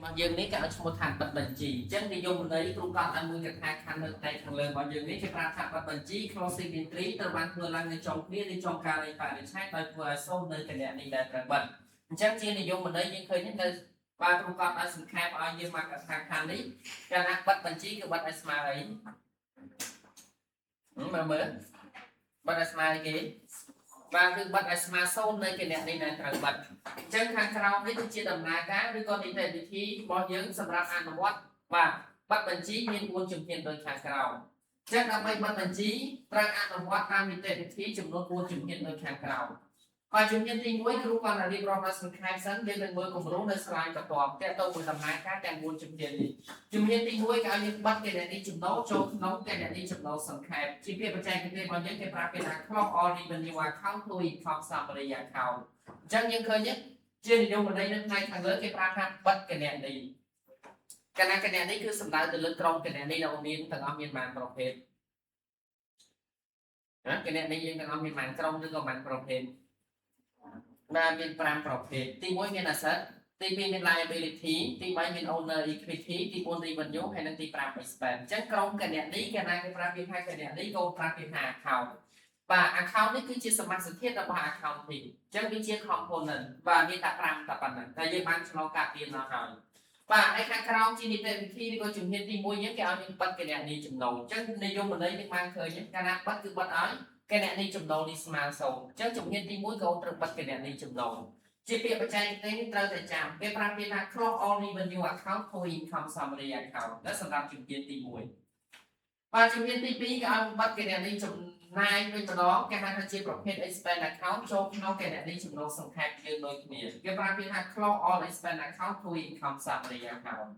របស់យើងនេះគេឲ្យឈ្មោះថាបិទបញ្ជីអញ្ចឹងនិយមន័យគ្រូកត់ឲ្យមួយកថាខណ្ឌនៅផ្នែកខាងលើរបស់យើងនេះគេប្រាប់ថាបិទបញ្ជី closing entry ត្រូវបានធ្វើឡើងនៅចុងគ្នាឬចុងកាលនៃបរិច្ឆេទដោយធ្វើឲ្យសូន្យនៅគណនីដែលត្រូវបិទអញ្ចឹងជានិយមន័យយើងឃើញនៅបាទគ្រូកត់ឲ្យសង្ខេបឲ្យយើងមកកថាខណ្ឌនេះកាលណាបិទបញ្ជីគឺបិទឲ្យស្មើអីមើលមើលបិទឲ្យស្មើអីគេបាទគឺបិទឲ្យស្មើសូន្យនៅគណនីដែលត្រូវបិទអញ្ចឹងខាងក្រោមនេះគឺជាដំណើរការឬក៏នីតិវិធីរបស់យើងសម្រាប់អនុវត្តបាទបិទបញ្ជីមាន4ជំហានដូចខាងក្រោមអញ្ចឹងដើម្បីបិទបញ្ជីត្រូវអនុវត្តតាមនីតិវិធីចំនួន4ជំហានដូចខាងក្រោមហើយជំហានទី1គ្រូគាត់រៀបរាប់ដល់សង្ខេបសិនយើងនឹងមើលគម្រោងនៅ slide បន្ទាប់ទាក់ទងមួយដំណើរការទាំង4ជំហាននេះជំហានទី1គេឲ្យយើងបិទគណនីចំណូលចូលក្នុងគណនីចំណូលសង្ខេបជាពាក្យបច្ចេកទេសរបស់យើងគេប្រាប់គេថា close all revenue account to income summary account អញ្ចឹងយើងឃើញទេជានិយមន័យនៅផ្នែកខាងលើគេប្រាប់ថាបិទគណនីគណៈគណនីគឺសំដៅទៅលើក្រុមគណនីដែលមានទាំងអស់មានបានប្រភេទណាគណនីយើងទាំងអស់មានបានក្រុមឬក៏បានប្រភេទបាទមាន5ប្រភេទទី1មាន asset ទី2មាន liability ទី3មាន owner equity ទី4 revenue ហើយនិងទី5 expense អញ្ចឹងក្រុមគណនីកាលណាគេប្រាប់ពាក្យថាគណនីក៏ប្រាប់ពាក្យថា account បាទ account នេះគឺជាសមាសធាតុរបស់ accounting អញ្ចឹងវាជា component បាទមានតែ5តែប៉ុណ្ណឹងតែយើងបានឆ្លងកាត់រៀនមកហើយបាទហើយខាងក្រោមជានីតិវិធីឬក៏ជំហានទី1យើងគេឲ្យយើងបិទគណនីចំណូលអញ្ចឹងនិយមន័យយើងបានឃើញកាលណាបិទគឺបិទឲ្យគណនីចំណូលនេះស្មើ0អញ្ចឹងជំហានទី1ក៏ត្រូវបិទគណនីចំណូលជាពាក្យបច្ចេកទេសត្រូវតែចាំគេប្រាប់ពាក្យថា close all revenue account to income summary account ដែលសម្រាប់ជំហានទី1បាទជំហានទី2គេឲ្យបិទគណនីចំណាយវិញម្ដងគេហៅថាជាប្រភេទ expense account ចូលក្នុងគណនីចំណូលសង្ខេបយើងដូចគ្នាគេប្រាប់ពាក្យថា close all expense account to income summary account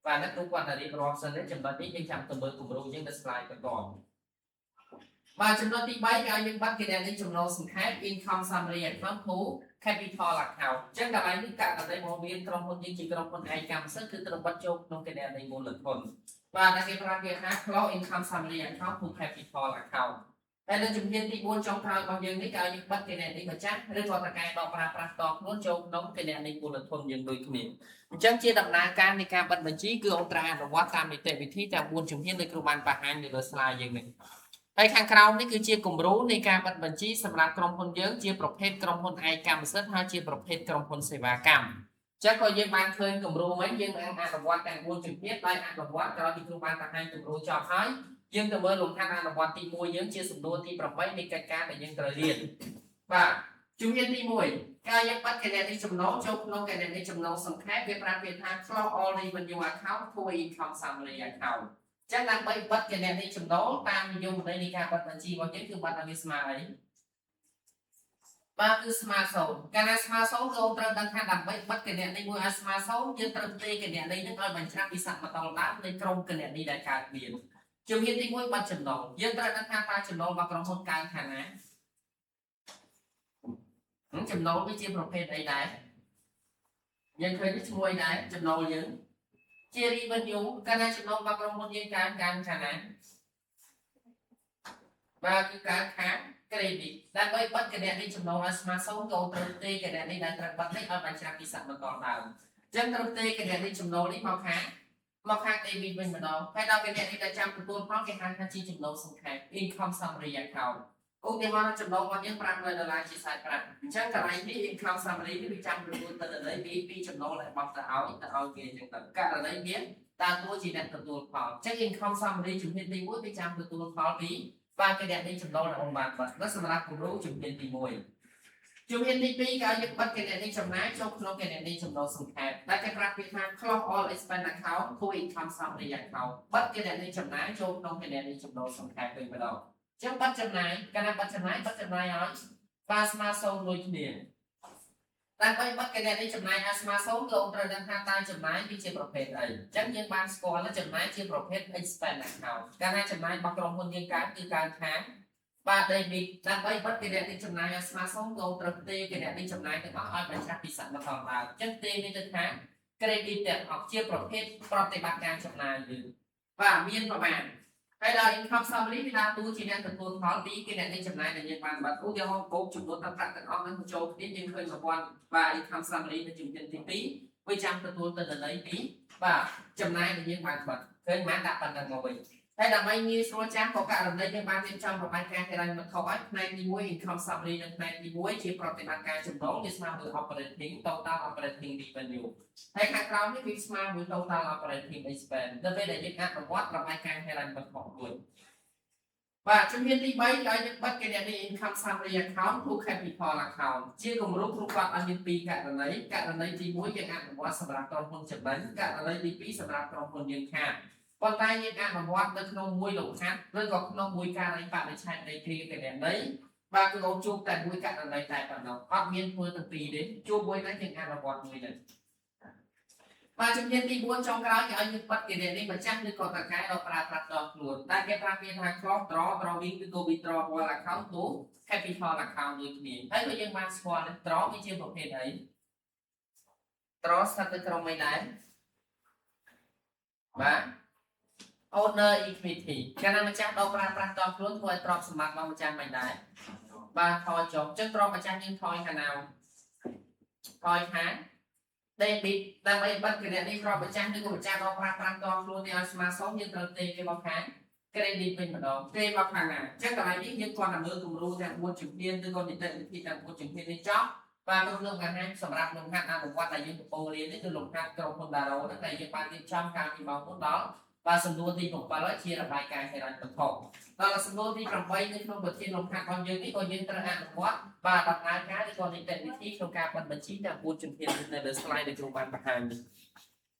បាទនេះគ្រូគាត់តែរៀបរាប់សិនទេចំណុចនេះយើងចាំទៅមើលគម្រោងយើងនៅ slide បន្តបាទចំណុចទី3គេឲ្យយើងបិទគណនីចំណូលសង្ខេប income summary account to capital account អញ្ចឹងកន្លែងនេះករណីមកមានក្រុមហ៊ុនយើងជាក្រុមហ៊ុនឯកកម្មសិទ្ធិគឺត្រូវបិទចូលក្នុងគណនីមូលធនបាទតែគេប្រាប់គេថា close income summary account to capital account តែនៅជំហានទី4ចុងក្រោយរបស់យើងនេះគេឲ្យយើងបិទគណនីម្ចាស់ឬក៏តកែដកប្រើប្រាស់តខ្លួនចូលក្នុងគណនីមូលធនយើងដូចគ្នាអញ្ចឹងជាដំណើរការនៃការបិទបញ្ជីគឺអង្គត្រាអនុវត្តតាមនីតិវិធីទាំង4ជំហានដែលគ្រូបានបង្ហាញនៅលើ slide យើងនេះហើយខាងក្រោមនេះគឺជាគំរូនៃការបិទបញ្ជីសម្រាប់ក្រុមហ៊ុនយើងជាប្រភេទក្រុមហ៊ុនឯកកម្មសិទ្ធិហើយជាប្រភេទក្រុមហ៊ុនសេវាកម្មចឹងក៏យើងបានឃើញគំរូមិញយើងបានអនុវត្តទាំង4ជំហានដោយអនុវត្តក្រោយពីគ្រូបានបង្ហាញគំរូចប់ហើយយើងទៅមើលលំហាត់អនុវត្តទី1យើងជាសំណួរទី8នៃកិច្ចការដែលយើងត្រូវរៀនបាទជំហានទី1ការយើងបិទគណនីចំណូលចូលក្នុងគណនីចំណូលសង្ខេបវាប្រាប់វាថា close all revenue account to income summary account ចឹងដើម្បីបិទគណនីចំណូលតាមនិយមន័យនៃការបិទបញ្ជីរបស់យើងគឺបិទឲ្យវាស្មើអីបាទគឺស្មើសូន្យកាលណាស្មើសូន្យគឺអូនត្រូវដឹងថាដើម្បីបិទគណនីមួយឲ្យស្មើសូន្យយើងត្រូវផ្ទេរគណនីនឹងឲ្យបញ្ច្រាស់ពីសមតុល្យដើមនៃក្រុមគណនីដែលកើតមានជំហានទី1បិទចំណូលយើងត្រូវដឹងថាតើចំណូលរបស់ក្រុមហ៊ុនកើនខាងណាចំណូលវាជាប្រភេទអីដែរយើងឃើញឈ្មោះអីដែរចំណូលយើងជា revenue កាលណាចំណូលរបស់ក្រុមហ៊ុនយើងកើនកើនខាងណាបាទគឺកើនខាង credit ដើម្បីបិទគណនីចំណូលឲ្យស្មើសូន្យក៏ត្រូវទេគណនីដែលត្រូវបិទនេះឲ្យបញ្ច្រាស់ពីសមតុល្យដើមអញ្ចឹងត្រូវទេគណនីចំណូលនេះមកខាង debit វិញម្ដងហើយដល់គណនីដែលចាំទទួលផលគេហៅថាជាចំណូលសង្ខេប income summary account ឧទាហរណ៍ចំណូលរបស់យើង500ដុល្លារជាសាច់ប្រាក់អញ្ចឹងកន្លែងនេះ income summary នេះវាចាំទទួលទិន្នន័យពីចំណូលដែលបោះទៅឲ្យគេអញ្ចឹងទៅករណីមានតើតួជាអ្នកទទួលផលអញ្ចឹង income summary ជំហានទី1វាចាំទទួលផលពីបាទគណនីចំណូលដែលអូនបានបិទនោះសម្រាប់គំរូជំហានទី1ជំហានទី2គេឲ្យយើងបិទគណនីចំណាយចូលក្នុងគណនីចំណូលសង្ខេបដែលគេប្រាប់ពាក្យថា close all expense account to income summary account បិទគណនីចំណាយចូលក្នុងគណនីចំណូលសង្ខេបវិញម្ដងអញ្ចឹងបិទចំណាយកាលណាបិទចំណាយបិទចំណាយឲ្យបាទស្មើសូន្យដូចគ្នាដើម្បីបិទគណនីចំណាយឲ្យស្មើសូន្យគឺអូនត្រូវដឹងថាតើចំណាយវាជាប្រភេទអីអញ្ចឹងយើងបានស្គាល់ថាចំណាយជាប្រភេទ expense account កាលណាចំណាយរបស់ក្រុមហ៊ុនយើងកើនគឺកើនខាងបាទ debit ដើម្បីបិទគណនីចំណាយឲ្យស្មើសូន្យក៏ត្រូវផ្ទេរគណនីចំណាយទាំងអស់ឲ្យបញ្ច្រាស់ពីសមតុល្យដើមអញ្ចឹងទេមានទៅថា credit ទាំងអស់ជាប្រភេទប្រតិបត្តិការចំណាយយើងបាទមានប្រមាណហើយដល់ income summary វាដើរតួជាអ្នកទទួលផលពីគណនីចំណាយដែលយើងបានបាត់ឧទាហរណ៍គោកចំនួនទឹកប្រាក់ទាំងអស់ហ្នឹងបញ្ចូលគ្នាយើងឃើញប្រព័ន្ធបាទ income summary នៅជំហានទី2វាចាំទទួលទិន្នន័យពី បាទចំណាយដែលយើងបានបិទឃើញបានដាក់ប៉ុណ្ណឹងមកវិញហើយដើម្បីងាយស្រួលចាំក៏ករណីយើងបានរៀបចំរបាយការណ៍ហិរញ្ញវត្ថុឲ្យផ្នែកទី1 income summary និងផ្នែកទី1ជាប្រតិបត្តិការចំណូលវាស្មើនឹង operating total operating revenue ហើយខាងក្រោមនេះវាស្មើមួយ total operating expense ដល់ពេលដែលយើងអនុវត្តរបាយការណ៍ហិរញ្ញវត្ថុមួយបាទជំហានទី3ឲ្យយើងបិទគណនី income summary account to capital account ជាគំរូគ្រូគាត់ឲ្យមានពីរករណីករណីទី1យើងអនុវត្តសម្រាប់ក្រុមហ៊ុនចំណេញករណីទី2សម្រាប់ក្រុមហ៊ុនយើងខាតប៉ុន្តែយើងអនុវត្តនៅក្នុងមួយលំហាត់ឬក៏ក្នុងមួយករណីបរិច្ឆេទនៃគ្រាគណនីបាទគឺអូនជួបតែមួយករណីតែប៉ុណ្ណោះអត់មានធ្វើទាំងពីរទេជួបមួយណាយើងអនុវត្តមួយហ្នឹងបាទជំហានទី4ចុងក្រោយគេឲ្យយើងបិទគណនីម្ចាស់ឬក៏តកែដល់ប្រើប្រាស់ដល់ខ្លួនតែគេប្រាប់គេថា close draw drawing ឬក៏ withdrawal account to capital account ដូចគ្នាហើយក៏យើងបានស្គាល់ draw វាជាប្រភេទអី draw ស្ថិតនៅក្រុមអីដែរបាទ owner equity កាលណាម្ចាស់ដកប្រើប្រាស់តខ្លួនធ្វើឲ្យទ្រព្យសម្បត្តិរបស់ម្ចាស់មិនដែរបាទថយចុះអញ្ចឹងទ្រព្យម្ចាស់យើងថយខាងណាថយខាង debit ដើម្បីបិទគណនីទ្រព្យម្ចាស់ឬក៏ម្ចាស់ដកប្រើប្រាស់តខ្លួននេះឲ្យស្មើសូន្យយើងត្រូវទេគេមកខាង credit វិញម្ដងទេមកខាងណាអញ្ចឹងកន្លែងនេះយើងគ្រាន់តែមើលគំរូទាំង4ជំហានឬក៏នីតិវិធីទាំង4ជំហាននេះចប់បាទគ្រូនឹងបង្ហាញសម្រាប់លំហាត់អនុវត្តដែលយើងកំពុងរៀននេះគឺលំហាត់ក្រុមហ៊ុនដារ៉ូហ្នឹងដែលយើងបានរៀបចំកាលពីម៉ោងមុនដល់បាទសំណួរទី7ហើយជារបាយការណ៍ហិរញ្ញវត្ថុដល់សំណួរទី8នៅក្នុងប្រធានលំហាត់របស់យើងនេះក៏យើងត្រូវអនុវត្តបាទដំណើរការឬក៏នីតិវិធីក្នុងការបិទបញ្ជីទាំង4ជំហាននៅលើ slide ដែលគ្រូបានបង្ហាញនេះ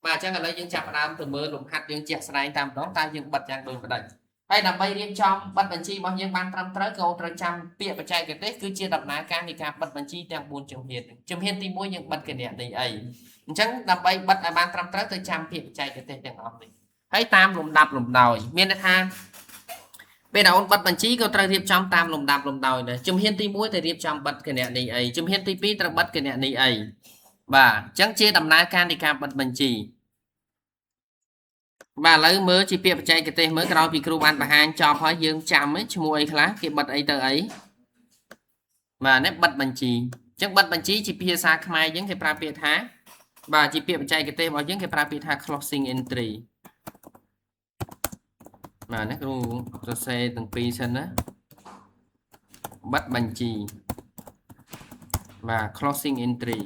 បាទអញ្ចឹងឥឡូវយើងចាប់ផ្ដើមទៅមើលលំហាត់យើងជាក់ស្ដែងតាមម្ដងតើយើងបិទយ៉ាងដូចម្ដេចហើយដើម្បីរៀបចំបិទបញ្ជីរបស់យើងបានត្រឹមត្រូវក៏ត្រូវចាំពាក្យបច្ចេកទេសគឺជាដំណើរការនៃការបិទបញ្ជីទាំង4ជំហានជំហានទី1យើងបិទគណនីអីអញ្ចឹងដើម្បីបិទឲ្យបានត្រឹមត្រូវទៅចាំពាក្យបច្ចេកទេសទាំងអស់នេះហើយតាមលំដាប់លំដោយមានន័យថាពេលដែលអូនបិទបញ្ជីក៏ត្រូវរៀបចំតាមលំដាប់លំដោយដែរជំហានទី1ទៅរៀបចំបិទគណនីអីជំហានទី2ត្រូវបិទគណនីអីបាទអញ្ចឹងជាដំណើរការនៃការបិទបញ្ជីបាទឥឡូវមើលជាពាក្យបច្ចេកទេសមើលក្រោយពីគ្រូបានបង្ហាញចប់ហើយយើងចាំឈ្មោះអីខ្លះគេបិទអីទៅអីបាទនេះបិទបញ្ជីអញ្ចឹងបិទបញ្ជីជាភាសាខ្មែរយើងគេប្រើពាក្យថាបាទជាពាក្យបច្ចេកទេសរបស់យើងគេប្រើពាក្យថា closing entry បាទនេះគ្រូសរសេរទាំងពីរសិនណាបិទបញ្ជីបាទ closing entry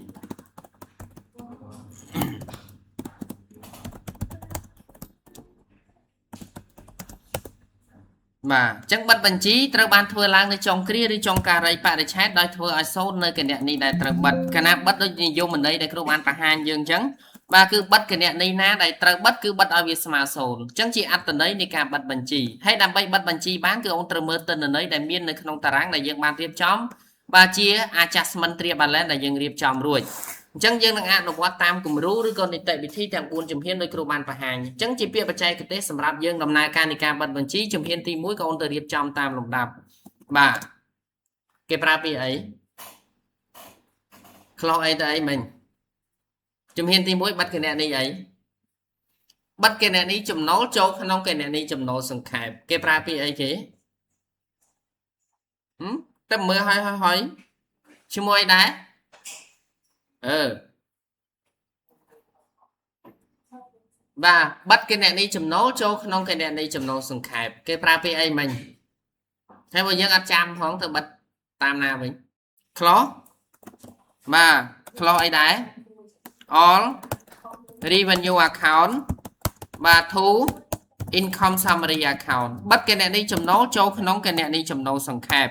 បាទអញ្ចឹងបិទបញ្ជីត្រូវបានធ្វើឡើងនៅចុងគ្រាឬចុងការីបរិច្ឆេទដោយធ្វើឲ្យសូន្យនៅគណនីដែលត្រូវបិទកាលណាបិទដូចនិយមន័យដែលគ្រូបានបង្ហាញយើងអញ្ចឹងបាទគឺបិទគណនីណាដែលត្រូវបិទគឺបិទឲ្យវាស្មើសូន្យអញ្ចឹងជាអត្ថន័យនៃការបិទបញ្ជីហើយដើម្បីបិទបញ្ជីបានគឺអូនត្រូវមើលទិន្នន័យដែលមាននៅក្នុងតារាងដែលយើងបានរៀបចំបាទជា adjustment trial balance ដែលយើងរៀបចំរួចអញ្ចឹងយើងនឹងអនុវត្តតាមគំរូឬក៏នីតិវិធីទាំង4ជំហានដោយគ្រូបានបង្ហាញអញ្ចឹងជាពាក្យបច្ចេកទេសសម្រាប់យើងដំណើរការនៃការបិទបញ្ជីជំហានទី1ក៏អូនទៅរៀបចំតាមលំដាប់បាទគេប្រើពាក្យអី close អីទៅអីមិញជំហានទី1បិទគណនីអីបិទគណនីចំណូលចូលក្នុងគណនីចំណូលសង្ខេបគេប្រើពាក្យអីគេហឹមតែមើលហើយហើយហើយឈ្មោះអីដែរអឺបាទបិទគណនីចំណូលចូលក្នុងគណនីចំណូលសង្ខេបគេប្រើពាក្យអីមិញហើយបើយើងអត់ចាំផងទៅបិទតាមណាវិញ close បាទ close អីដែរ all revenue account បាទ to income summary account បិទគណនីចំណូលចូលក្នុងគណនីចំណូលសង្ខេប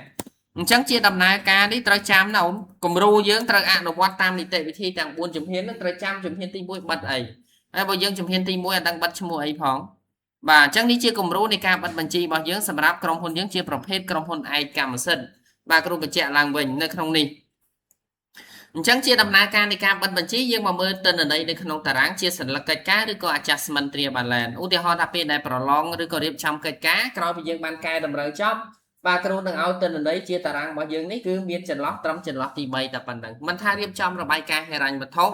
អញ្ចឹងជាដំណើរការនេះត្រូវចាំណាអូនគំរូយើងត្រូវអនុវត្តតាមនីតិវិធីទាំង4ជំហានហ្នឹងត្រូវចាំជំហានទី1បិទអីហើយបើយើងជំហានទី1អត់ដឹងបិទឈ្មោះអីផងបាទអញ្ចឹងនេះជាគំរូនៃការបិទបញ្ជីរបស់យើងសម្រាប់ក្រុមហ៊ុនយើងជាប្រភេទក្រុមហ៊ុនឯកកម្មសិទ្ធិបាទគ្រូបញ្ជាក់ឡើងវិញនៅក្នុងនេះអញ្ចឹងជាដំណើរការនៃការបិទបញ្ជីយើងមកមើលទិន្នន័យនៅក្នុងតារាងជាសន្លឹកកិច្ចការឬក៏ adjustment trial balance ឧទាហរណ៍ថាពេលដែលប្រឡងឬក៏រៀបចំកិច្ចការក្រោយពីយើងបានកែតម្រូវចប់បាទគ្រូនឹងឲ្យទិន្នន័យជាតារាងរបស់យើងនេះគឺមានចន្លោះត្រឹមចន្លោះទី3តែប៉ុណ្្នឹងមិនថារៀបចំរបាយការណ៍ហិរញ្ញវត្ថុ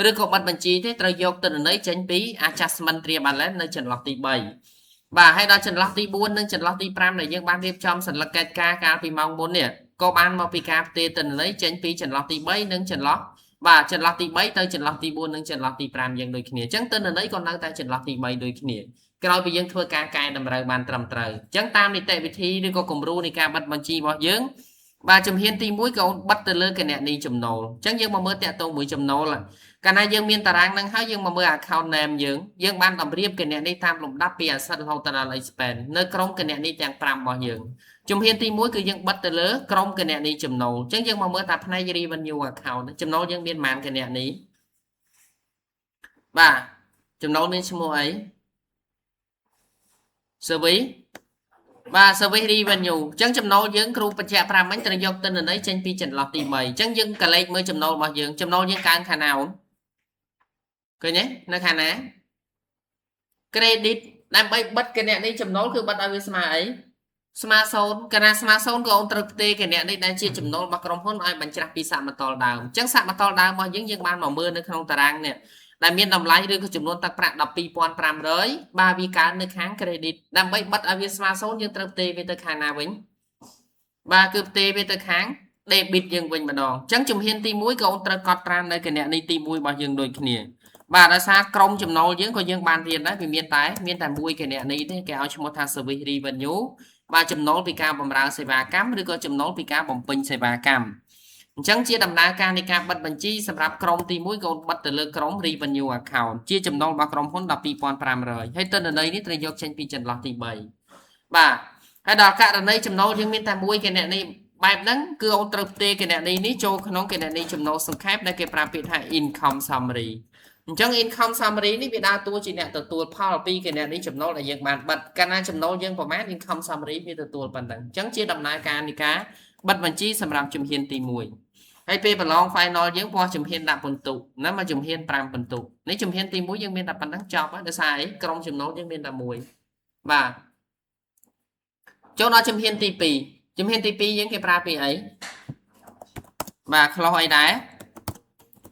ឬក៏បិទបញ្ជីទេត្រូវយកទិន្នន័យចេញពី adjustment trial balance នៅចន្លោះទី3បាទហើយដល់ចន្លោះទី4និងចន្លោះទី5ដែលយើងបានរៀបចំសន្លឹកកិច្ចការកាលពីម៉ោងមុននេះក៏បានមកពីការផ្ទេរទិន្នន័យចេញពីចន្លោះទី3និងចន្លោះ បាទចន្លោះទី3ទៅចន្លោះទី4និងចន្លោះទី5យើងដូចគ្នាអញ្ចឹងទិន្នន័យក៏នៅតែចន្លោះទី3ដូចគ្នាក្រោយពីយើងធ្វើការកែតម្រូវបានត្រឹមត្រូវអញ្ចឹងតាមនីតិវិធីឬក៏គំរូនៃការបិទបញ្ជីរបស់យើងបាទជំហានទី1ក៏អូនបិទទៅលើគណនីចំណូលអញ្ចឹងយើងមកមើលតាក់ទងមួយចំណូលកាលណាយើងមានតារាងហ្នឹងហើយយើងមកមើល account name យើងយើងបានតម្រៀបគណនីតាមលំដាប់ពី asset រហូតដល់ expense នៅក្រុមគណនីទាំង5របស់យើងជំហានទី1គឺយើងបិទទៅលើក្រុមគណនីចំណូលអញ្ចឹងយើងមកមើលថាផ្នែក revenue account ចំណូលយើងមានប៉ុន្មានគណនីបាទចំណូលមានឈ្មោះអី service បាទ service revenue អញ្ចឹងចំណូលយើងគ្រូបញ្ជាក់5មិញត្រូវយកទិន្នន័យចេញពីចន្លោះទី3អញ្ចឹងយើងកលេចមើលចំណូលរបស់យើងចំណូលយើងកើនខាងណាអូនឃើញទេនៅខាងណា credit ដើម្បីបិទគណនីចំណូលគឺបិទឲ្យវាស្មើអីស្មើ0កាលណាស្មើ0ក៏អូនត្រូវផ្ទេរគណនីដែលជាចំណូលរបស់ក្រុមហ៊ុនឲ្យបញ្ច្រាស់ពីសមតុល្យដើមអញ្ចឹងសមតុល្យដើមរបស់យើងយើងបានមកមើលនៅក្នុងតារាងនេះដែលមានតម្លៃឬក៏ចំនួនទឹកប្រាក់12,500បាទវាកើននៅខាង credit ដើម្បីបិទឲ្យវាស្មើ0យើងត្រូវផ្ទេរវាទៅខាងណាវិញបាទគឺផ្ទេរវាទៅខាង debit យើងវិញម្ដងអញ្ចឹងជំហានទី1ក៏អូនត្រូវកត់ត្រានៅគណនីទី1របស់យើងដូចគ្នាបាទដោយសារក្រុមចំណូលយើងក៏យើងបានរៀនដែរវាមានតែមួយគណនីទេគេឲ្យឈ្មោះថា service revenue បាទចំណូលពីការបម្រើសេវាកម្មឬក៏ចំណូលពីការបំពេញសេវាកម្មអញ្ចឹងជាដំណើរការនៃការបិទបញ្ជីសម្រាប់ក្រុមទី1ក៏បិទទៅលើក្រុម revenue account ជាចំណូលរបស់ក្រុមហ៊ុន12,500ហើយទិន្នន័យនេះត្រូវយកចេញពីចន្លោះទី3បាទហើយដល់ករណីចំណូលយើងមានតែមួយគណនីបែបហ្នឹងគឺអូនត្រូវផ្ទេរគណនីនេះចូលក្នុងគណនីចំណូលសង្ខេបដែលគេប្រើពាក្យថា income summary អញ្ចឹង income summary នេះវាដើរតួជាអ្នកទទួលផលពីគណនីចំណូលដែលយើងបានបិទកាលណាចំណូលយើងប្រមាណ income summary វាទទួលប៉ុណ្ណឹងអញ្ចឹងជាដំណើរការនៃការបិទបញ្ជីសម្រាប់ជំហានទី1ហើយពេលប្រឡង final យើងពណ៌ជំហានដាក់ពិន្ទុណាមកជំហាន5ពិន្ទុនេះជំហានទី1យើងមានតែប៉ុណ្ណឹងចប់ហើយដោយសារអីក្រុមចំណូលយើងមានតែមួយបាទចូលដល់ជំហានទី2ជំហានទី2យើងគេប្រើពីអីបាទ close អីដែរ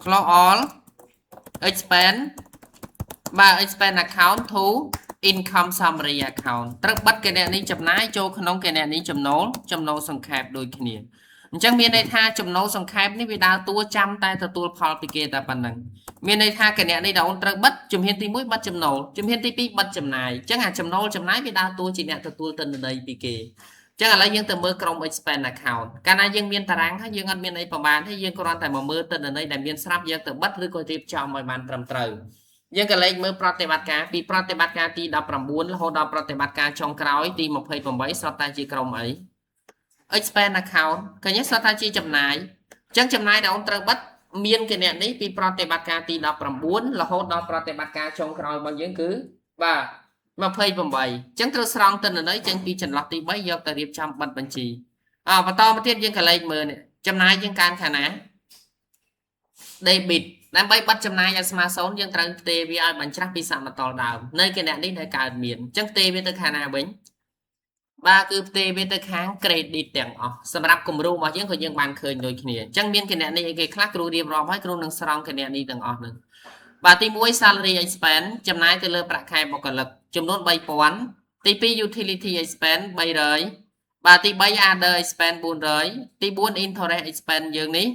close all expense បាទ expense account to income summary account ត្រូវបិទគណនីចំណាយចូលក្នុងគណនីចំណូលចំណូលសង្ខេបដូចគ្នាអញ្ចឹងមានន័យថាចំណូលសង្ខេបនេះវាដើរតួចាំតែទទួលផលពីគេតែប៉ុណ្្នឹងមានន័យថាគណនីដែលអូនត្រូវបិទជំហានទី1បិទចំណូលជំហានទី2បិទចំណាយអញ្ចឹងអាចំណូលចំណាយវាដើរតួជាអ្នកទទួលទិន្នន័យពីគេចឹងឥឡូវយើងទៅមើលក្រុម expense account កាលណាយើងមានតារាងហើយយើងអត់មានអីប្រហែលទេយើងគ្រាន់តែមកមើលទិន្នន័យដែលមានស្រាប់យកទៅបិទឬក៏រៀបចំឲ្យបានត្រឹមត្រូវយើងក៏លេខមើលប្រតិបត្តិការពីប្រតិបត្តិការទី19រហូតដល់ប្រតិបត្តិការចុងក្រោយទី28សុទ្ធតែជាក្រុមអី expense account ឃើញទេសុទ្ធតែជាចំណាយអញ្ចឹងចំណាយដែលអូនត្រូវបិទមានគណនីពីប្រតិបត្តិការទី19រហូតដល់ប្រតិបត្តិការចុងក្រោយរបស់យើងគឺបាទ28អញ្ចឹងត្រូវស្រង់ទិន្នន័យចេញពីចន្លោះទី3យកទៅរៀបចំបិទបញ្ជីអបន្តមកទៀតយើងក៏លេខមើលនេះចំណាយយើងកើនខាងណា debit ដើម្បីបិទចំណាយឲ្យស្មើ0យើងត្រូវផ្ទេរវាឲ្យបញ្ច្រាស់ពីសមតុល្យដើមនៅគណនីដែលកើតមានអញ្ចឹងផ្ទេរវាទៅខាងណាវិញបាទគឺផ្ទេរវាទៅខាង credit ទាំងអស់សម្រាប់គំរូរបស់យើងក៏យើងបានឃើញដូចគ្នាអញ្ចឹងមានគណនីអីគេខ្លះគ្រូរៀបរាប់ឲ្យគ្រូនឹងស្រង់គណនីទាំងអស់ហ្នឹងបាទទី1 salary expense ចំណាយទៅលើប្រាក់ខែបុគ្គលិកចំនួន3000ទី2 utility expense 300បាទទី3 other expense 400ទី4 interest expense យើងនេះ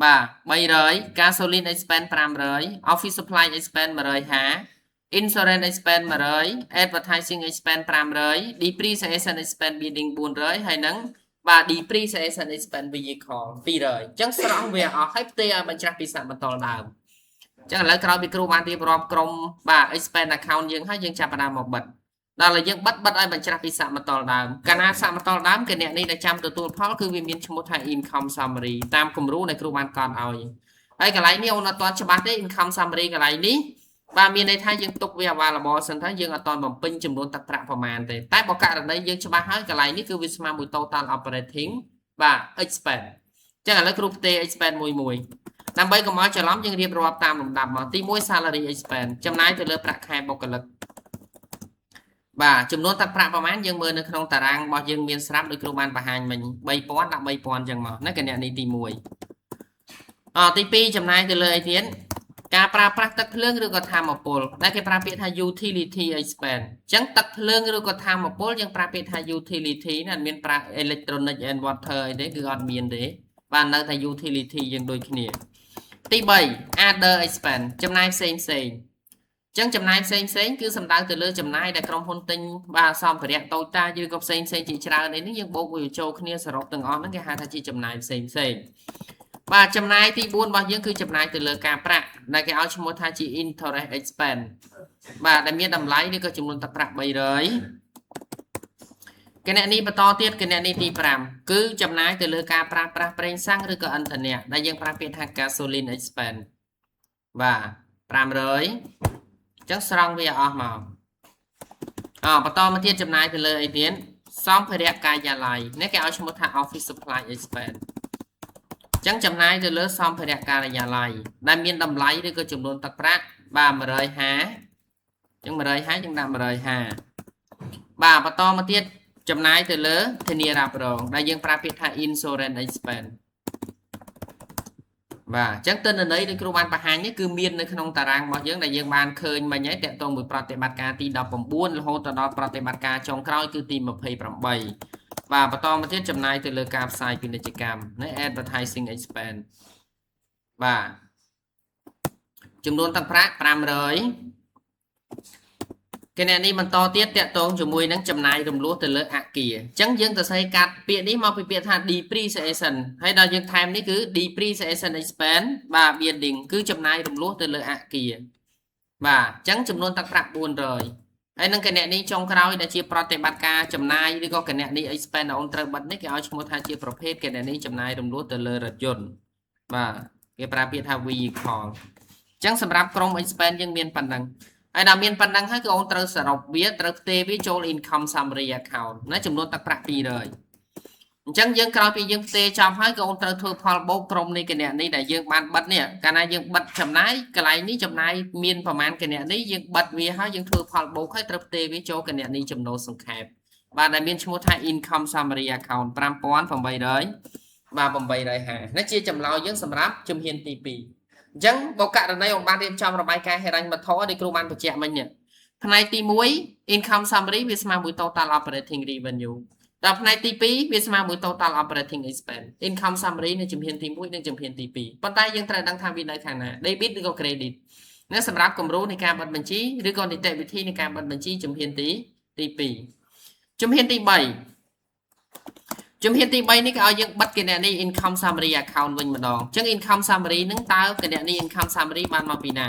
បាទ300 gasoline expense 500 office supply expense 150 insurance expense 100 advertising expense 500 depreciation expense building 400ហើយនឹងបាទ depreciation expense vehicle 200អញ្ចឹងស្រង់វាអស់ហើយផ្ទេរឲ្យបញ្ច្រាស់ពីសមតុល្យដើមអញ្ចឹងឥឡូវក្រោយពីគ្រូបានរៀបរាប់ក្រុមបាទ expense account យើងហើយយើងចាប់ផ្ដើមមកបិទដល់ហើយយើងបិទបិទឲ្យបញ្ច្រាស់ពីសមតុល្យដើមកាលណាសមតុល្យដើមគណនីដែលចាំទទួលផលគឺវាមានឈ្មោះថា income summary តាមគំរូដែលគ្រូបានកត់ឲ្យហើយកន្លែងនេះអូនអត់ទាន់ច្បាស់ទេ income summary កន្លែងនេះបាទមានន័យថាយើងទុកវា available សិនថាយើងអត់ទាន់បំពេញចំនួនទឹកប្រាក់ប្រមាណទេតែបើករណីយើងច្បាស់ហើយកន្លែងនេះគឺវាស្មើមួយ total operating បាទ expense អញ្ចឹងឥឡូវគ្រូផ្ទេរ expense មួយមួយដើម្បីកុំឲ្យច្រឡំយើងរៀបរាប់តាមលំដាប់មកទី1 salary expense ចំណាយទៅលើប្រាក់ខែបុគ្គលិកបាទចំនួនទឹកប្រាក់ប្រមាណយើងមើលនៅក្នុងតារាងរបស់យើងមានស្រាប់ដោយគ្រូបានបង្ហាញមិញ3000ដាក់3000អញ្ចឹងមកណាគណនីទី1អទី2ចំណាយទៅលើអីទៀតការប្រើប្រាស់ទឹកភ្លើងឬក៏ថាមពលដែលគេប្រើពាក្យថា utility expense អញ្ចឹងទឹកភ្លើងឬក៏ថាមពលយើងប្រើពាក្យថា utility ណាអត់មានប្រើ electronic and water អីទេគឺអត់មានទេបាទនៅតែ utility យើងដូចគ្នា ទី3 other expense ចំណាយផ្សេងផ្សេងចឹងចំណាយផ្សេងផ្សេងគឺសំដៅទៅលើចំណាយដែលក្រុមហ៊ុនទិញបាទសម្ភារៈតូចតាចឬក៏ផ្សេងផ្សេងជាច្រើនអីនេះយើងបូកវាចូលគ្នាសរុបទាំងអស់ហ្នឹងគេហៅថាជាចំណាយផ្សេងផ្សេងបាទចំណាយទី4របស់យើងគឺចំណាយទៅលើការប្រាក់ដែលគេឲ្យឈ្មោះថាជា interest expense បាទដែលមានតម្លៃឬក៏ចំនួនទឹកប្រាក់300គណនីបន្តទៀតគណនីទី5គឺចំណាយទៅលើការប្រើប្រាស់ប្រេងសាំងឬក៏ឥន្ធនៈដែលយើងប្រើពាក្យថា gasoline expense បាទ500អញ្ចឹងស្រង់វាអស់មកអបន្តមកទៀតចំណាយទៅលើអីទៀតសម្ភារៈការិយាល័យនេះគេឲ្យឈ្មោះថា office supply expense អញ្ចឹងចំណាយទៅលើសម្ភារៈការិយាល័យដែលមានតម្លៃឬក៏ចំនួនទឹកប្រាក់បាទ150អញ្ចឹង150យើងដាក់150បាទបន្តមកទៀតចំណាយទៅលើធានារ៉ាប់រងដែលយើងប្រើពាក្យថា insurance expense បាទអញ្ចឹងទិន្នន័យដែលគ្រូបានបង្ហាញនេះគឺមាននៅក្នុងតារាងរបស់យើងដែលយើងបានឃើញមិញហើយតាក់ទងមួយប្រតិបត្តិការទី19រហូតដល់ប្រតិបត្តិការចុងក្រោយគឺទី28បាទបន្តមកទៀតចំណាយទៅលើការផ្សាយពាណិជ្ជកម្មណា advertising expense បាទចំនួនទឹកប្រាក់500គណនីបន្តទៀតតាក់ទងជាមួយនឹងចំណាយរំលោះទៅលើអគារអញ្ចឹងយើងទៅសេកាត់ពាក្យនេះមកពីពាក្យថា depreciation ហើយដល់យើងថែមនេះគឺ depreciation expense បាទ building គឺចំណាយរំលោះទៅលើអគារបាទអញ្ចឹងចំនួនទឹកប្រាក់400ហើយនឹងគណនីចុងក្រោយដែលជាប្រតិបត្តិការចំណាយឬក៏គណនី expense ដែលអូនត្រូវបិទនេះគេឲ្យឈ្មោះថាជាប្រភេទគណនីចំណាយរំលោះទៅលើរថយន្តបាទគេប្រើពាក្យថា vehicle អញ្ចឹងសម្រាប់ក្រុម expense យើងមានប៉ុណ្ណឹងហើយដល់មានប៉ុណ្ណឹងហើយគឺអូនត្រូវសរុបវាត្រូវផ្ទេរវាចូល income summary account ណាចំនួនទឹកប្រាក់200អញ្ចឹងយើងក្រោយពីយើងផ្ទេរចប់ហើយក៏អូនត្រូវធ្វើផលបូកក្រុមនៃគណនីដែលយើងបានបិទនេះកាលណាយើងបិទចំណាយកន្លែងនេះចំណាយមានប្រមាណគណនីយើងបិទវាហើយយើងធ្វើផលបូកហើយត្រូវផ្ទេរវាចូលគណនីចំណូលសង្ខេបបាទដែលមានឈ្មោះថា income summary account 5800បាទ850នេះជាចម្លើយយើងសម្រាប់ជំហានទី2អញ្ចឹងបើករណីអង្គបានរៀបចំរបាយការណ៍ហិរញ្ញវត្ថុដែលគ្រូបានបញ្ជាក់មិញនេះផ្នែកទី1 income summary វាស្មើមួយ total operating revenue ដល់ផ្នែកទី2វាស្មើមួយ total operating expense income summary នៅជំហានទី1និងជំហានទី2ប៉ុន្តែយើងត្រូវដឹងថាវានៅខាងណា debit ឬក៏ credit នៅសម្រាប់គំរូនៃការបិទបញ្ជីឬក៏នីតិវិធីនៃការបិទបញ្ជីជំហានទី2ជំហានទី3ជំហានទី3នេះគេឲ្យយើងបិទគណនី income summary account វិញម្ដងអញ្ចឹង income summary ហ្នឹងតើគណនី income summary បានមកពីណា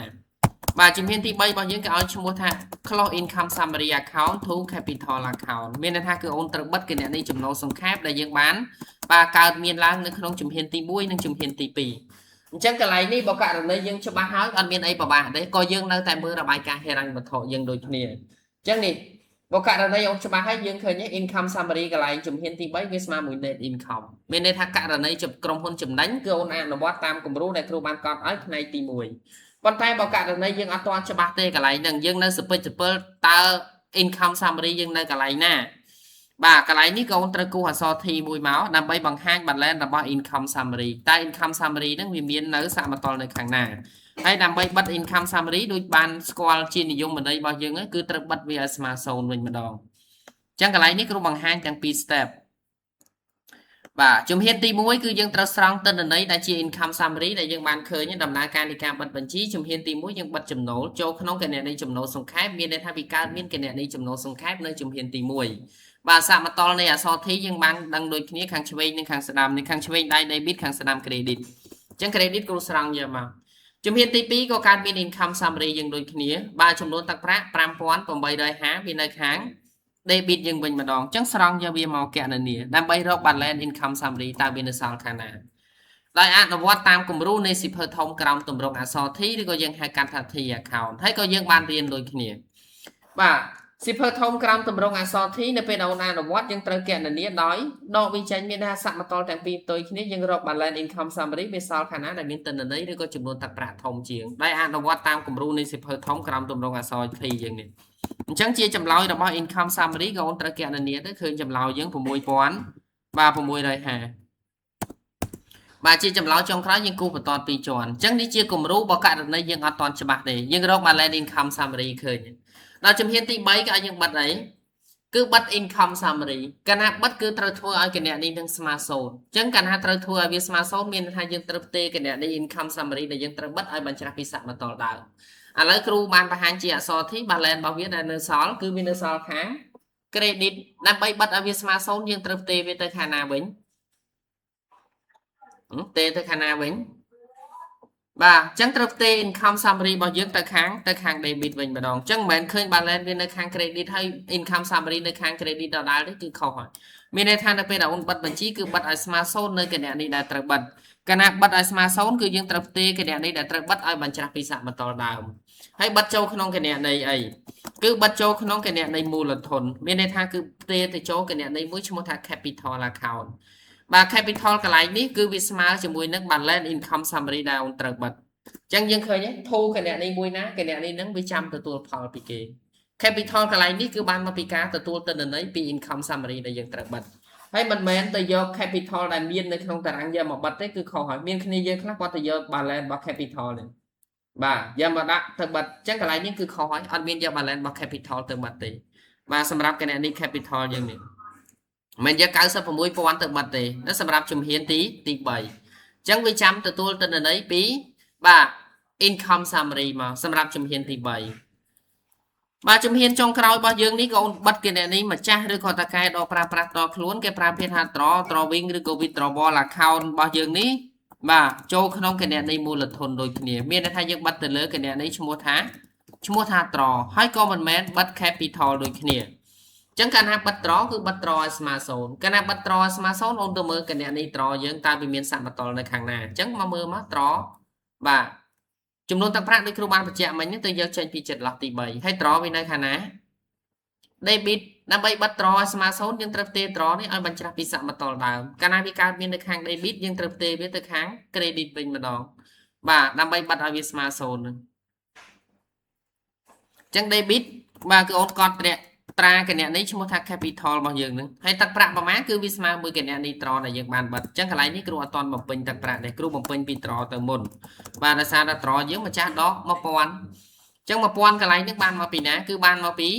បាទជំហានទី3របស់យើងគេឲ្យឈ្មោះថា close income summary account to capital account មានន័យថាគឺអូនត្រូវបិទគណនីចំណូលសង្ខេបដែលយើងបានបាទកើតមានឡើងនៅក្នុងជំហានទី1និងជំហានទី2អញ្ចឹងកន្លែងនេះបើករណីយើងច្បាស់ហើយអត់មានអីពិបាកទេក៏យើងនៅតែមើលរបាយការណ៍ហិរញ្ញវត្ថុយើងដូចគ្នាអញ្ចឹងនេះបើករណីអូនច្បាស់ហើយយើងឃើញ income summary កន្លែងជំហានទី3វាស្មើមួយ net income មានន័យថាករណីក្រុមហ៊ុនចំណេញគឺអូនអនុវត្តតាមគំរូដែលគ្រូបានកត់ឲ្យផ្នែកទី1ប៉ុន្តែបើករណីយើងអត់ទាន់ច្បាស់ទេកន្លែងហ្នឹងយើងនៅសពិចសពិលតើ income summary យើងនៅកន្លែងណាបាទកន្លែងនេះក៏អូនត្រូវគូសអក្សរ T មួយមកដើម្បីបង្ហាញ balance របស់ income summary តើ income summary ហ្នឹងវាមាននៅសមតុល្យនៅខាងណាហើយដើម្បីបិទ income summary ដូចបានស្គាល់ជានិយមន័យរបស់យើងគឺត្រូវបិទវាឲ្យស្មើ0វិញម្ដងអញ្ចឹងកន្លែងនេះគ្រូបង្ហាញទាំងពីរ step បាទជំហានទី1គឺយើងត្រូវស្រង់ទិន្នន័យដែលជា income summary ដែលយើងបានឃើញដំណើរការនៃការបិទបញ្ជីជំហានទី1យើងបិទចំណូលចូលក្នុងគណនីចំណូលសង្ខេបមានន័យថាវាកើតមានគណនីចំណូលសង្ខេបនៅជំហានទី1បាទសមតុល្យនៃអក្សរ T យើងបានដឹងដូចគ្នាខាងឆ្វេងនិងខាងស្ដាំនេះខាងឆ្វេងដៃ debit ខាងស្ដាំ credit អញ្ចឹង credit គ្រូស្រង់យកមកជំហានទី2ក៏កើតមាន income summary យើងដូចគ្នាបាទចំនួនទឹកប្រាក់5850វានៅខាង debit យើងវិញម្ដងអញ្ចឹងស្រង់យកវាមកគណនាដើម្បីរក balance income summary តើវានៅសល់ខាងណាដោយអនុវត្តតាមគំរូនៃសៀវភៅធំក្រោមទម្រង់អក្សរ T ឬក៏យើងហៅកាត់ថា T account ហើយក៏យើងបានរៀនដូចគ្នាបាទសៀវភៅធំក្រោមទម្រង់អក្សរ T នៅពេលដែលអូនអនុវត្តយើងត្រូវគណនាដោយដកវាចេញមានថាសមតុល្យទាំងពីរផ្ទុយគ្នាយើងរក balance income summary វាសល់ខាងណាដែលមានទិន្នន័យឬក៏ចំនួនទឹកប្រាក់ធំជាងដោយអនុវត្តតាមគំរូនៃសៀវភៅធំក្រោមទម្រង់អក្សរ T យើងនេះអញ្ចឹងជាចម្លើយរបស់ income summary ក៏អូនត្រូវគណនាទៅឃើញចម្លើយយើង6000បាទ650បាទជាចម្លើយចុងក្រោយយើងគូសបន្តពីរជាន់អញ្ចឹងនេះជាគំរូបើករណីយើងអត់ទាន់ច្បាស់ទេយើងរក balance income summary ឃើញដល់ជំហានទី3ក៏ឲ្យយើងបិទអី គឺបិទ income summary កាលណាបិទគឺត្រូវធ្វើឲ្យគណនីនឹងស្មើ0អញ្ចឹងកាលណាត្រូវធ្វើឲ្យវាស្មើ0មានន័យថាយើងត្រូវផ្ទេរគណនី income summary ដែលយើងត្រូវបិទឲ្យបញ្ច្រាស់ពីសមតុល្យដើមឥឡូវគ្រូបានបង្ហាញជាអក្សរ T balance របស់វាដែលនៅសល់គឺវានៅសល់ខាង credit ដើម្បីបិទឲ្យវាស្មើ0យើងត្រូវផ្ទេរវាទៅខាងណាវិញផ្ទេរទៅខាងណាវិញបាទអញ្ចឹងត្រូវផ្ទេរ income summary របស់យើងទៅខាង debit វិញម្ដងអញ្ចឹងមិនមែនឃើញ balance វានៅខាង credit ហើយ income summary នៅខាង credit ដដែលទេគឺខុសហើយមានន័យថានៅពេលដែលអូនបិទបញ្ជីគឺបិទឲ្យស្មើ0នៅគណនីដែលត្រូវបិទកាលណាបិទឲ្យស្មើ0គឺយើងត្រូវផ្ទេរគណនីដែលត្រូវបិទឲ្យបញ្ច្រាស់ពីសមតុល្យដើមហើយបិទចូលក្នុងគណនីអីគឺបិទចូលក្នុងគណនីមូលធនមានន័យថាគឺផ្ទេរទៅចូលគណនីមួយឈ្មោះថា capital account បាទ capital កន្លែងនេះគឺវាស្មើជាមួយនឹង balance income summary ដែលអូនត្រូវបិទអញ្ចឹងយើងឃើញទេធូគណនីមួយណាគណនីហ្នឹងវាចាំទទួលផលពីគេ capital កន្លែងនេះគឺបានមកពីការទទួលទិន្នន័យពី income summary ដែលយើងត្រូវបិទហើយមិនមែនទៅយក capital ដែលមាននៅក្នុងតារាងយកមកបិទទេគឺខុសហើយមានគ្នាយើងខ្លះគាត់ទៅយក balance របស់ capital នេះបាទយកមកដាក់ទៅបិទអញ្ចឹងកន្លែងនេះគឺខុសហើយអត់មានយក balance របស់ capital ទៅបិទទេបាទសម្រាប់គណនី capital យើងនេះមិនយក96,000ទៅបិទទេនៅសម្រាប់ជំហានទី3អញ្ចឹងវាចាំទទួលទិន្នន័យពីបាទ income summary មកសម្រាប់ជំហានទី3បាទជំហានចុងក្រោយរបស់យើងនេះក៏អូនបិទគណនីម្ចាស់ឬក៏តកែដល់ប្រើប្រាស់តខ្លួនគេប្រើពាក្យថា draw drawing ឬក៏ withdrawal account របស់យើងនេះបាទចូលក្នុងគណនីមូលធនដូចគ្នាមានន័យថាយើងបិទទៅលើគណនីឈ្មោះថា draw ហើយក៏មិនមែនបិទ capital ដូចគ្នាចឹងកាលណាបិទត្រគឺបិទត្រឲ្យស្មើ0កាលណាបិទត្រឲ្យស្មើ0អូនទៅមើលគណនីត្រយើងតើវាមានសមតុល្យនៅខាងណាអញ្ចឹងមកមើលមកត្របាទចំនួនទឹកប្រាក់ដូចគ្រូបានបញ្ជាក់មិញទៅយកចេញពីចន្លោះទី3ហើយត្រវានៅខាងណា debit ដើម្បីបិទត្រឲ្យស្មើ0យើងត្រូវផ្ទេរត្រនេះឲ្យបញ្ច្រាស់ពីសមតុល្យដើមកាលណាវាកើតមាននៅខាង debit យើងត្រូវផ្ទេរវាទៅខាង credit វិញម្ដងបាទដើម្បីបិទឲ្យវាស្មើ0ហ្នឹងអញ្ចឹង debit បាទគឺអូនកត់ត្រាក់ត្រាគណនីឈ្មោះថា capital របស់យើងហ្នឹងហើយទឹកប្រាក់ប្រមាណគឺវាស្មើមួយគណនីត្រដែលយើងបានបិទអញ្ចឹងកន្លែងនេះគ្រូអត់ទាន់បំពេញទឹកប្រាក់ទេគ្រូបំពេញពីត្រទៅមុនបាទដោយសារតែត្រយើងម្ចាស់ដក1000អញ្ចឹង1000កន្លែងនេះបានមកពីណាគឺបានមកពី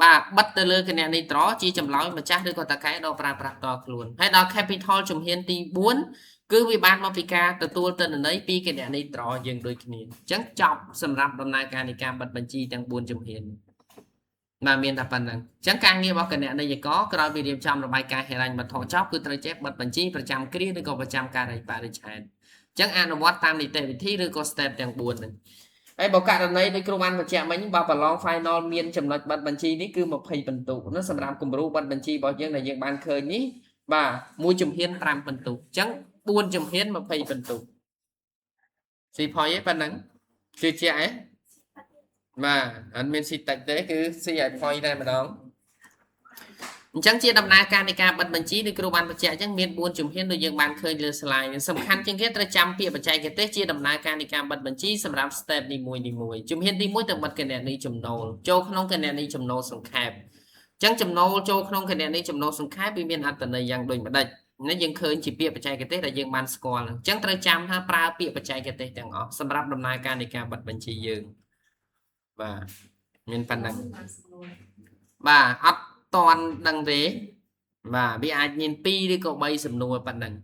បាទបិទទៅលើគណនីត្រជាចម្លើយម្ចាស់ឬក៏តកែដល់ប្រើប្រាស់តខ្លួនហើយដល់ capital ជំហានទី4គឺវាបានមកពីការទទួលទិន្នន័យពីគណនីត្រយើងដូចគ្នាអញ្ចឹងចប់សម្រាប់ដំណើរការនៃការបិទបញ្ជីទាំង4ជំហានបាទមានតែប៉ុណ្្នឹងអញ្ចឹងការងាររបស់គណនេយ្យករក្រោយពីរៀបចំរបាយការណ៍ហិរញ្ញវត្ថុចប់គឺត្រូវចេះបិទបញ្ជីប្រចាំគ្រាឬក៏ប្រចាំកាលបរិច្ឆេទអញ្ចឹងអនុវត្តតាមនីតិវិធីឬក៏ step ទាំង4ហ្នឹងហើយបើករណីដូចគ្រូបានបញ្ជាក់មិញបើប្រឡង final មានចំណុចបិទបញ្ជីនេះគឺ20ពិន្ទុណាសម្រាប់គំរូបិទបញ្ជីរបស់យើងដែលយើងបានឃើញនេះបាទមួយជំហាន5ពិន្ទុអញ្ចឹង4ជំហាន20ពិន្ទុស៊ីផុយឯប៉ុណ្ណឹងជឿជាក់ឯងបាទអត់មានស៊ីតិចទេគឺស៊ីឲ្យផុយតែម្ដងអញ្ចឹងជាដំណើរការនៃការបិទបញ្ជីដូចគ្រូបានបញ្ជាក់អញ្ចឹងមាន4ជំហានដូចយើងបានឃើញលើ slide នេះសំខាន់ជាងគេត្រូវចាំពាក្យបច្ចេកទេសជាដំណើរការនៃការបិទបញ្ជីសម្រាប់ step នីមួយៗជំហានទី1ទៅបិទគណនីចំណូលចូលក្នុងគណនីចំណូលសង្ខេបអញ្ចឹងចំណូលចូលក្នុងគណនីចំណូលសង្ខេបវាមានអត្ថន័យយ៉ាងដូចម្ដេចនេះយើងឃើញជាពាក្យបច្ចេកទេសដែលយើងបានស្គាល់អញ្ចឹងត្រូវចាំថាប្រើពាក្យបច្ចេកទេសទាំងអស់សម្រាប់ដំណើរការនៃការបិទបញ្ជីយើងបាទមានប៉ុណ្ណឹងបាទអត់តន់ដឹងទេបាទវាអាចមាន2ឬក៏3សំណួរប៉ុណ្ណឹង។